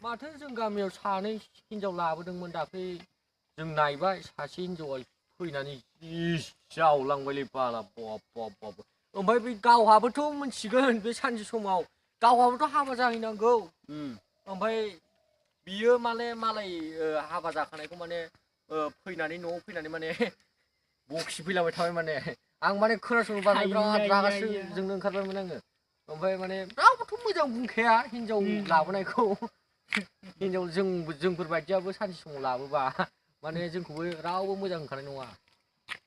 माथो जों गामियाव सानै हिनजाव लाबोदोंमोन दाख्लै जों नायबाय सासे हिनजावा फैनानै जि जावलांबायलै बाला बब बब बब ओमफ्राय बे गावहाबोथ' मिथिगोन बे सानसे समाव गावहाबोथ' हाबा जाहैनांगौ ओमफ्राय बियो माने मालाय हाबा जाखानायखौ माने फैनानै न'आव फैनानै माने बखि फैलाबाय थाबाय माने आं माने खोनासंनो बानाय बिराद रागासो जोंनो ओंखारबायमोन आङो ओमफ्राय माने रावबोथ' मोजां बुंखाया हिनजाव लाबोनायखौ हिनजाव जोंफोरबायदियाबो सानसे समाव लाबोबा माने जोंखौबो रावबो मोजां होनखानाय नङा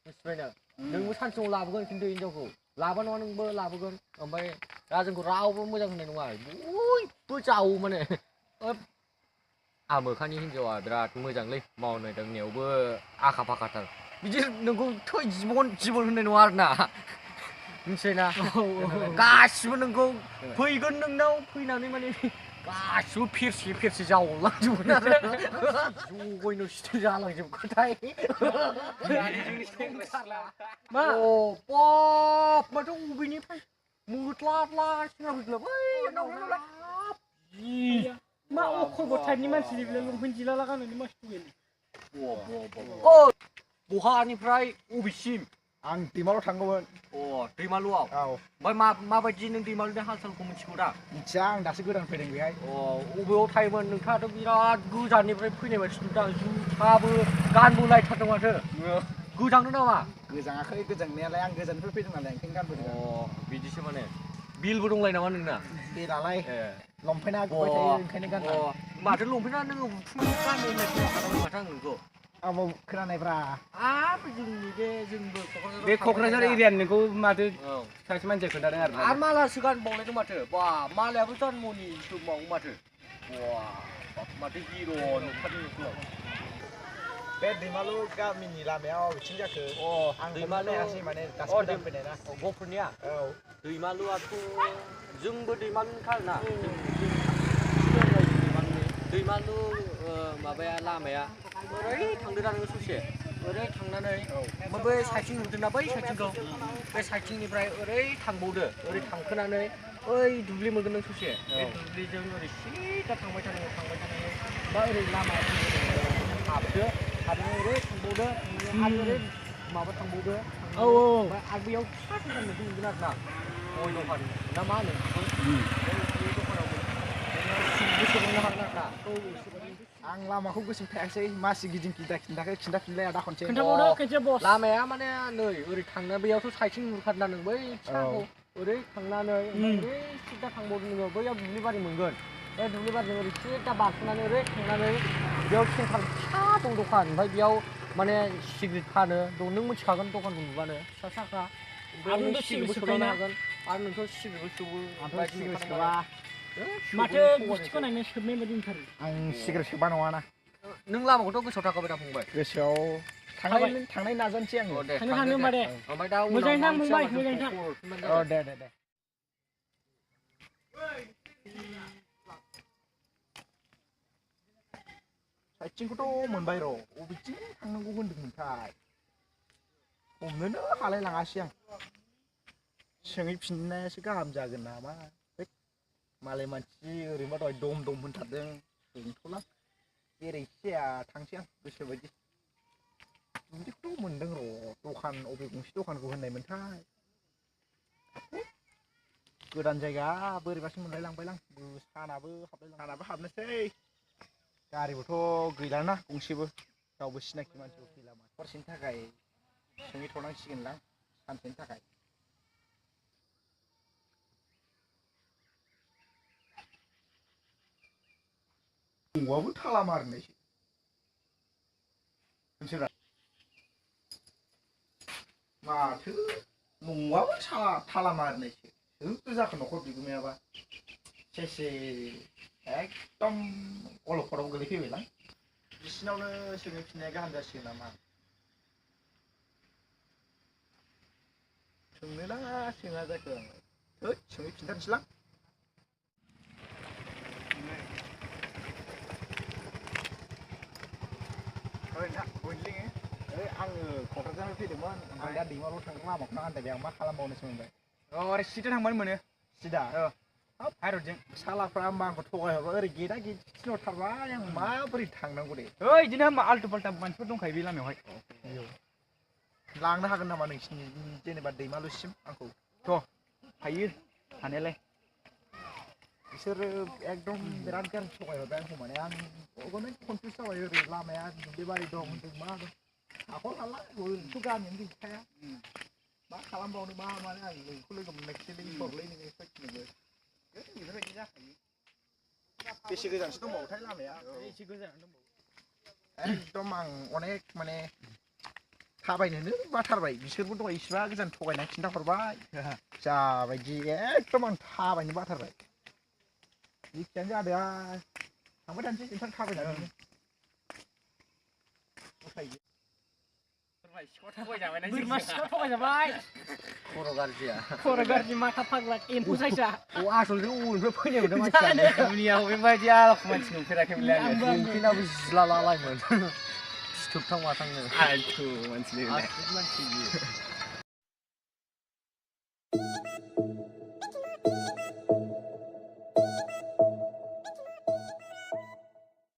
मिथिबायना नोंबो सानसे समाव लाबोगोन खिन्थु हिनजावखौ लाबा नङा नोंबो लाबोगोन ओमफ्राय दा जोंखौ रावबो मोजां होननाय नङा बयबो जावो माने आमोखानि हिनजावा बिराद मोजांलै मावनाय दांनायावबो आखा फाखाथार बिदि नोंखौ थै जिबन होननाय नङा आरोना मिथिबायना गासिबो नोंखौ फैगोन नोंनाव फैनानै माने गासिबो फेरसे फेरसे जावलांजोबगोन आरो जगयनो सिथो जालांजोबगोनथाय मा बाब माथो अबेनिफ्राय मोद्लाब्ला सेंग्रा फैखोला बै मा अखरबो टाइपनि मानसि बेलाय लंपेन्ट जिलाला गाननानै मानसि फैगोन बहानिफ्राय अबेसिम आं दैमालुआव थांगौमोन दैमालुआव ओमफ्राय माबायदि नों दैमालुनि हाल सालखौ मिथिगौ दा मिथिया आं दासो गोदान फैदों बेहाय अबेयाव थायोमोन नोंथाङाथ' बिराद गोजाननिफ्राय फैनाय बायदि नुदों जुथाबो गानबो लायथारदों माथो गोजांदों नामा गोजाङाखै गोजांनायालाय आं गोजाननिफ्राय फैदों नालाय ओंखायनो गानबोदों बिदिसो माने बिलबो दंलाय नामा नोंना बेलाय लंपेन्टआ गुबाय थायो ओंखायनो गानदां माथो लंपेन्टआ नोङो उखुमाव गानो होननाय खोनाखादोंमोन माथो आं नोंखौ आंबो खोनानायब्रा जोंनि बे जोंबो बे क'क्राझार एरियानि नोंखौ माथो सासे मानसिया खोन्थादों आरो आरो मालासो गानबावलायदों माथो बा मालायाबो जन्मनि दंबावो माथो माथो हिर' नुखादों नोंखौ बे दैमालु गामिनि लामायाव बिथिं जाखो आं दैमालु माने दासो गोदान फैनाय ना गफुरनिया दैमालुआथ' जोंबो दैमालुनिखा आरोना दैमालु माबाया लामाया ओरै थांदो दा नोङो ससे ओरै थांनानै बै साइथिं नुदोंना बै साइथिंखौ बे साइथिंनिफ्राय ओरै थांबावदो ओरै थांखोनानै ओइ दुब्लि मोनगोन नों ससे बे दुब्लिजों ओरै सिदा थांबाय थानांगौ बा ओरै लामा हाबदो हाबनानै ओरै थांबावदो आरो ओरै माबा थांबावदो ओमफ्राय आरो बैयाव फिसा दखान मोनसे मोनगोन आरोना गय दखान ना मा होनो बे दखानाव गोसो मोननो हागोन आरोना आं लामाखौ गोसोआव थायासै मासि गिदिं खिन्थाफिनलाय आदा खनसे खोन्थाबावदो खनसे बस लामाया माने नै ओरै थांना बैयावथ' साइथिं नुखादोंना नों बै फिसाखौ ओरै थांनानै ओरै सिदा थांबावदो नोङो बैयाव दुब्लि बारि मोनगोन बे दुब्लि बारिजों ओरै सिदा बारस'नानै ओरै थांनानै बेयाव सेन्टार फिसा दं दखान ओमफ्राय बेयाव माने सिगारेट फानो नों मिथिखागोन दखानखौ नुबानो फिसा साखा आंथ' सिगारेटबो सोलांनो हागोन आरो नोंथ' सिगारेटबो सोबो आंथ' सिगारेट सोबा माथो गुस्थिखौ नायनो सोबनाय बायदि ओंखारो आं सिगारेट सोबा नङाना नों लामाखौथ' गोसोआव थाखाबाय दा फंबाय गोसोआव थांनाय नाजानोसै आङो थांनो होमबा दे ओमफ्राय दा मोजाङै थां फंबाय मोजाङै थां दे साइथिंखौथ' मोनबाय र' बबेथिं थांनांगौ होनदोंमोनथाय हमनोनो हालाय लाङासै आं सोंहैफिननायासो गाहाम जागोन नामा मालाय मानसि ओरैनोबा दहाय दम होनथारदों सोंथ'ला जेरैखि जाया थांसै आं गोसोबायदि दुब्लिखौथ' मोनदों र' दखान अबे गंसे दखानखौ होननायमोनथाय गोदान जायगा बोरैबासो मोनलाय लांबायलां सानाबो हाबनोसै गारिबोथ' गैलाना गंसेबो रावबो सिनाखि मानसिबो फैला हरसेनि थाखाय सोंहैथ'नांसिगोनलां सानसेनि थाखाय न'आबो थाला मारिनायसो नोंसोरा माथो न'आबो थाला मारिनायसो सोरथो जाखो न'खर बिगुमायाबा सेसे एकदम अलखदाव गोलैफैबायलां बिसिनावनो सोंहैफिननाया गाहाम जासिगोन नामा सोंनोना सोङा जाखो आङो सोंहैफिनथारनोसैलां आङो क'क्राझारनिफ्राय फैदोंमोन ओमफ्राय दा दैमालुआव थांग्रा लामाखौनो आन्दायबाय आं मा खालामबावनोसो मोनबाय ओरै सिदा थांबानो मोनो सिदा भारतजों सालाफ्रा होमबा आंखौ थगायहरबाय ओरै गेटआ गेट थिनहरथारबाय आं माबोरै थांनांगौ दे ओइ बिदिनो होमबा आल्टु फाल्टा मानसिफोर दंखायो बे लामायावहाय लांनो हागोन नामा नोंसिनि जेनेबा दैमालुसिम आंखौ हायो हानायालाय बिसोरो एकदम बिराद गाज्रि थगायहरबाय आंखौ माने आं अगने कनफिउस जाबाय ओरै लामाया दुब्लिबारि दं होनदों मा दं हाखर हाला ओरैनोथ' गामियानो गैखाया मा खालामबावनो मा माने आं नोंखौ लोगो मोननायखाय हरलै नोङो फैफिनोबो बेफोरबायदि जाखायो बेसे गोजानसो दंबावोथाय लामाया एसे गोजानाव दंबावो एकदम आं अनेक माने थाबायनोनो बाथारबाय बिसोरबो दहाय इसिबां गोजान थगायना खिन्थाहरबाय जाबायदि एकदम आं थाबायनो बाथारबाय जिखियानो जादों थांबाय थानोसै नोंथां थाबायनानै बोरमा सिखाव थगायजाबाय खर' गाज्रिया खर' गाज्रि माथा फाग्ला एम्फौ सायसा आसलसो अबेनिफ्राय फैनाय मोनदों मानसियानो दुनियाव बेबायदि आलाखु मानसि नुफेराखैमोनलै आङो लंपेन्टाबो जिला लालायमोन फिथोबथां माथांनो आल्टु मानसि आसुरित मानसि बियो